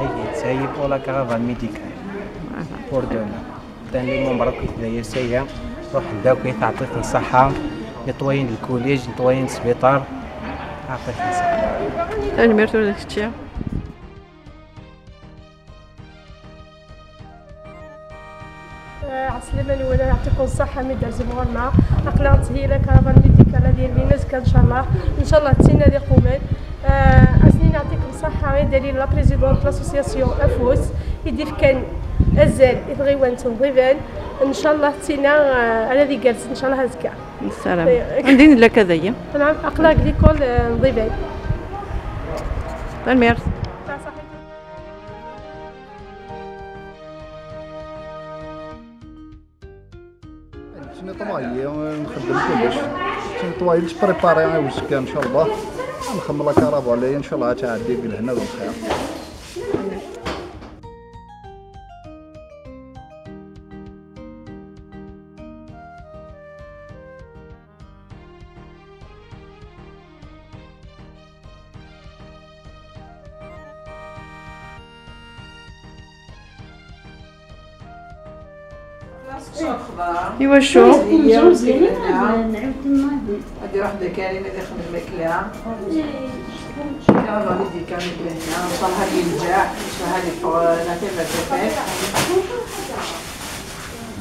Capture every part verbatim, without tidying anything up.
هي تسايي pour la caravane médicale. Pour demain. Dan les membres akk i tella yasaya, ruḥen-d akk, i taɛṭit n ṣṣeḥḥa, nettoyen lkuliǧ, nettoyen sbiṭar, aɛṭit n ṣṣeḥḥa. Tanemmirt ula d kečči. Ɛeslama-nwen, yeɛṭikum ṣṣeḥḥa mi d-terzam ɣur-neɣ. Aql-aɣ nettheyyi la caravane médicale ad yili azekka, ncallah. Ncallah d tin ad iqumen. Asen-nini yeɛṭikum ṣṣeḥḥa i Dalila, la présidente de l'association Afus, i d-ifkan azal i tɣiwant n Ḍiban. Ncallah d tin ara d igerrzen, ncallah azekka. Nessaram. Anda i nella akka dagi? Aql-aɣ deg l'école n Ḍiban. Tanemmirt. Nettoyé, nxeddem kullec. Nettoyé, nettprépari i uzekka, ncallah. Nxemmem la caravane, ncallah ad tɛeddi deg lehna d lxir. Iwacu? Ad iruḥ da Karim ad ixdem lmakla. Karim ad ikan lmakla. Ncallah ad yenǧeḥ, ncallah ad yeffeɣ la tama tafat.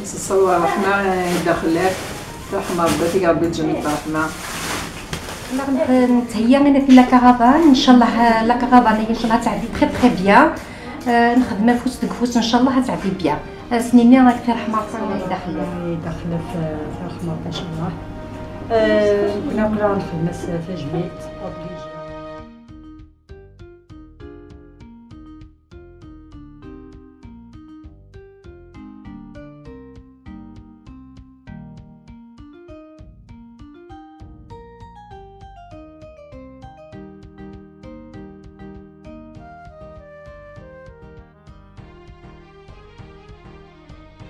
Nṣewwer ṛṛeḥma i Dda Xellaf. Ṛṛeḥma Ṛebbi, tig Ṛebbi tejjem ṛṛeḥma. Neɣ nth-, nettheyya i la caravane, ncallah, la caravane, ncallah ad tɛeddi très, très bien. Euh, nxeddem afus deg ufus, ncallah ad tɛeddi bien. Asen-nini akter ṛṛeḥma Ṛebbi i Dda Xellaf. I Dda Xellaf, euh, ṛṛeḥma Ṛebbi, ncallah. Euh, nekni aql-aɣ nxeddem-as tajmilt, obligé.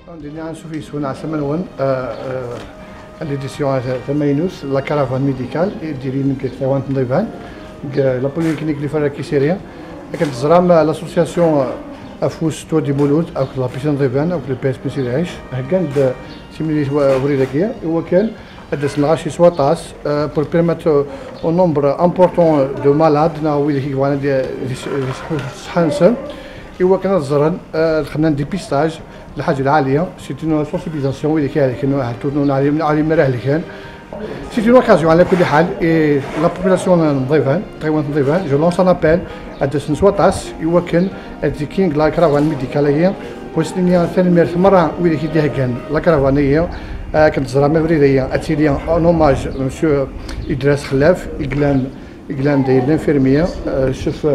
Ad d-iniɣ ansuf yes-wen, ɛeslama-nwen, euh, euh, l'édition tamaynut, la caravane médicale, i d-ilin deg tɣiwant n Ḍiban, deg la polyclinique Lifara Kisiri. Akken teẓram, l'association, euh, Afus Tour du Mouloud, akked la piscine n Ḍiban, akked le P S P Sidi Ɛic, heggan-d timlilit wa-, ubrid-agi, i wakken ad d-asen lɣaci s waṭas, euh, pour permettre, euh, au nombre important de malades, neɣ wid i yebɣan ad d-, d-, d-, ṣṣeḥḥa-nsen, i wakken ad ẓren, euh, lxedma n dépistage, Lḥaǧ Lɛali, c'est une sensibilisation, wid i ihelken, ur neɛlim, neɛlim ara helken. C'est une occasion, ɛla kulli ḥal, et la population n Ḍiban, tɣiwant n Ḍiban, je lance un appel, ad d-asen s waṭas, i wakken ad d-ikkin deg la caravane médicale-agi, u asen-nini tanemmirt merra wid i d-iheggan la caravane-agi, akken teẓram abrid-agi, ad tili en hommage Monsieur Idras Xellaf, i yellan i yellan d l'infirmier, euh, chef,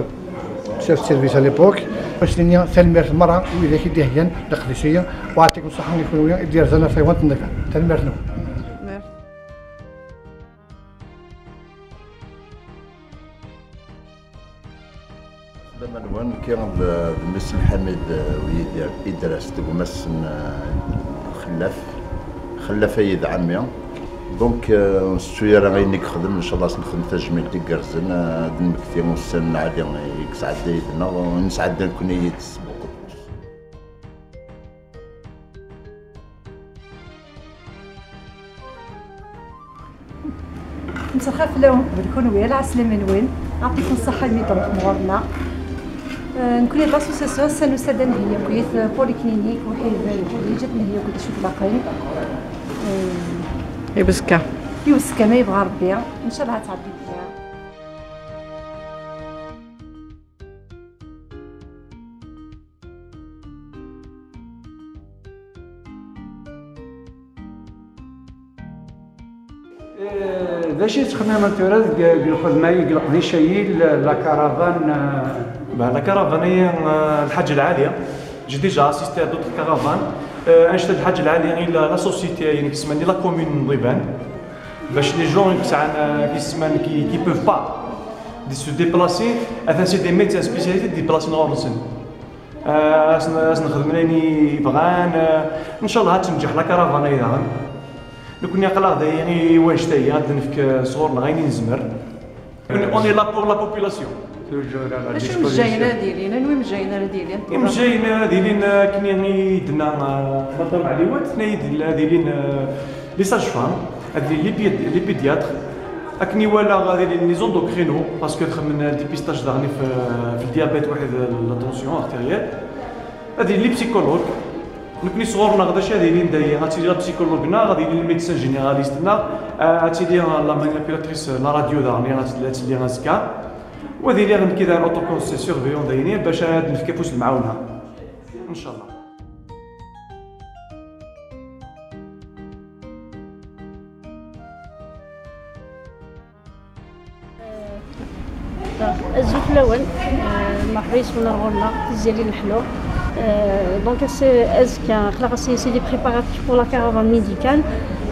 chef de service à l'époque. Ad asen-nini tanemmirt merra i widak i d-iheggan leqdic-agi, u ɛṭikum ṣṣeḥḥa i kunwi i d-yerzan ɣer tɣiwant n Ḍiban. Tanemmirt-nwen. Lama-nwen, nekki d, d mmi-s n Ḥamid, euh, u Yidir Idras, d gma-s n, euh, Xellaf. Xellaf-agi d ɛemmi. Donc, euh, ur nsettu ara ayen i yexdem, ncallah ad s-nexdem tajmilt igerrzen, euh, ad d-nmekti ussan lɛali i yesɛedda yid-neɣ, u nesɛedda nekni yid-s beaucoup plus. Nettxaf fell-awen qbel kunwi, ala ɛeslama-nwen, ɛṭikum ṣṣeḥḥa imi d-truḥem ɣur-neɣ. Euh, nekni d l'association, ass-a nusa-d ad nheyyi akk yat polyclinique, wḥid lkuliǧ, ad nheyyi akk d acu ilaqen. Euh, i uzekka. I uzekka ma yebɣa Rebbi, ncallah ad tɛeddi bxir. Eh, d acu i tettxemmimeḍ tura deg, deg lxedma-yi, deg leqdic-ayi, la, la caravane, eh? Bah, la caravane-ayi, eh, Lḥaǧ Lɛali. J'ai déjà assisté à d'autres caravanes. Eh, annect-a d Lḥaǧ Lɛali i la, la société-ayi, la commune n Ḍiban. Bac les gens qui sɛan, eh, qui sɛan, qui, qui peuvent pas de se déplacer, atan c'est des médecins spécialisés déplacés ɣur-nsen. Ah, ad sen-, ad sen-xedmen ayen i bɣan, ah, ncallah ad tenǧeḥ la caravane-ayi daɣen. Nekni aql-aɣ dayi i, i wannect-ayi, ad d-nefk, ah, sɣur-neɣ ayen i nezmer. On est là pour la population. Acu imejjayen ara d-ilin? Anwa imejjayen ara d-ilin? Imejjayen ara d-ilin, akken i d-tenna, uh, Madame Ɛliwat, tenna-yi-d ad ilin, uh, les sages-femmes, ad ilin les pédi-, les pédiatres, akken i walaɣ ad ilin les endocrinos, parce que xedmen le dépistage daɣen f, f le diabète, waḥed la tension artérielle, ad ilin les psychologues. Nekni sɣur-neɣ d acu ad ilin dayi, ad tili la psychologue-nneɣ, ad ilin le médecin généraliste-nneɣ, ad tili la manipulatrice, la radio daɣen, ad tili, ad tili azekka. Wa ad iliɣ nekki d autoconscience surveillant dayni bac ad nefk afus lemɛawna. Ncallah. Azul fell-awen, euh, merḥba yes-wen ar ɣur-neɣ, Tiziri Leḥlu. Euh, donc, c'est, azekka, aql-aɣ, c'est, c'est des préparatifs pour la caravane médicale.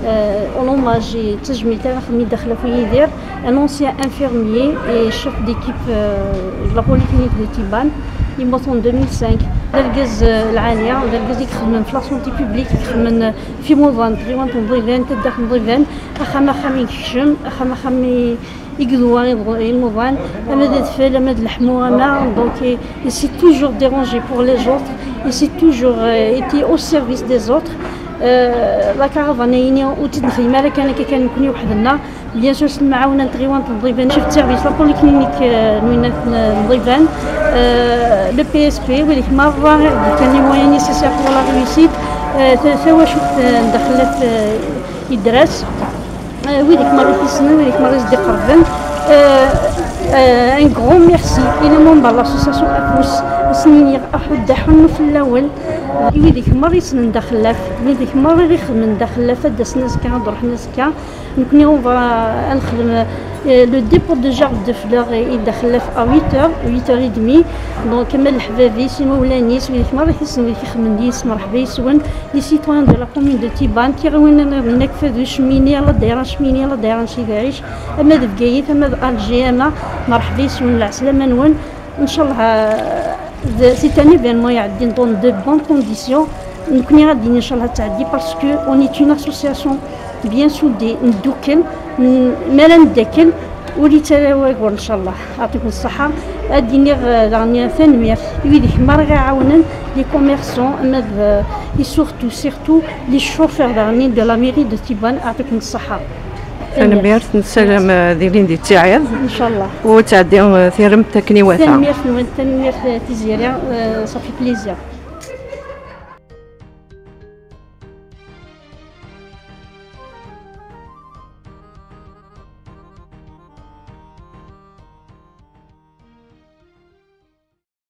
Euh, en hommage i d tajmilt ara xedmen i Dda Xlaf Yidir, un ancien infirmier et chef d'équipe, euh, de la polyclinique de Tiban. Yemmut en deux mille cinq. D argaz, euh, lɛali, d argaz i ixedmen f la santé publique, i ixedmen, euh, f imuḍan, tɣiwant n Ḍiban, taddart n Ḍiban, axxam axxam i yekcem, axxam axxam i, i yedwa i, imuḍan, ama d adfel, ama d leḥmu, ama, donc, il, il s'est toujours dérangé pour les autres, il s'est toujours, euh, été au service des autres. Euh, la caravane-ayini ur tt-id-nexdim ara kan akka kan nekni weḥd-nneɣ. Bien sûr, s lemɛawna n tɣiwant n Ḍiban, chef de service la polyclinique, euh, n winnat n, n Ḍiban, euh, le P S P, wid merra i d-yefkan les moyens nécessaires pour la réussite, euh, ta-, tawacult, euh, n Dda Xlaf, euh, Idras, euh, wid merra i t-yessnen, wid merra i s-d-iqerben. Euh, euh, un grand merci i les membres de l'association Afus, ad sen-iniɣ aḥuddu aḥunnu fell-awen. I wid merra i yessnen Dda Xlaf, wid merra i ixedmen Dda Xlaf, ad d-asen azekka, ad d-ruḥen azekka. Nekni, on va, ad nexdem, euh, le dépôt de gerbe de fleurs i Dda Xlaf à huit heures, huit heures et demie. Donc, ama d leḥbab-is, imawlan-is, wid merra i t-yessnen, wid ixedmen deg-s, merḥba yes-wen. Les citoyens de la commune de Tiban, tiɣiwin nniḍen, akk fad ucmini, la daïra n Cmini, la daïra n Sidi Ɛic, ama d Bgayet, ama d Alger, ama, merḥba yes-wen, lɛeslama-nwen. Ncallah, euh, d-, c'est un événement iɛeddin dans de bonnes conditions. Nekni ad d-nini ncallah ad tɛeddi, parce que on est une association bien soudée, neddukel, n-, mi ara neddakel, ur yettara wagur ncallah. Ɛṭikum ṣṣeḥḥa. Ad d-iniɣ, euh, daɣen tanemmirt i wid merra i ɣ-iɛawnen, les commerçants, ama d, euh, et surtout, surtout les chauffeurs daɣen de la mairie de Tiban, ɛṭikum ṣṣeḥḥa. Tanemmirt, nessaram, euh, ad ilin di ttiɛiḍ. Ncallah. U tɛeddi, euh, tiremt akken iwata. Tanemmirt-nwen, tanemmirt, euh, Tiziri, euh, ça fait plaisir.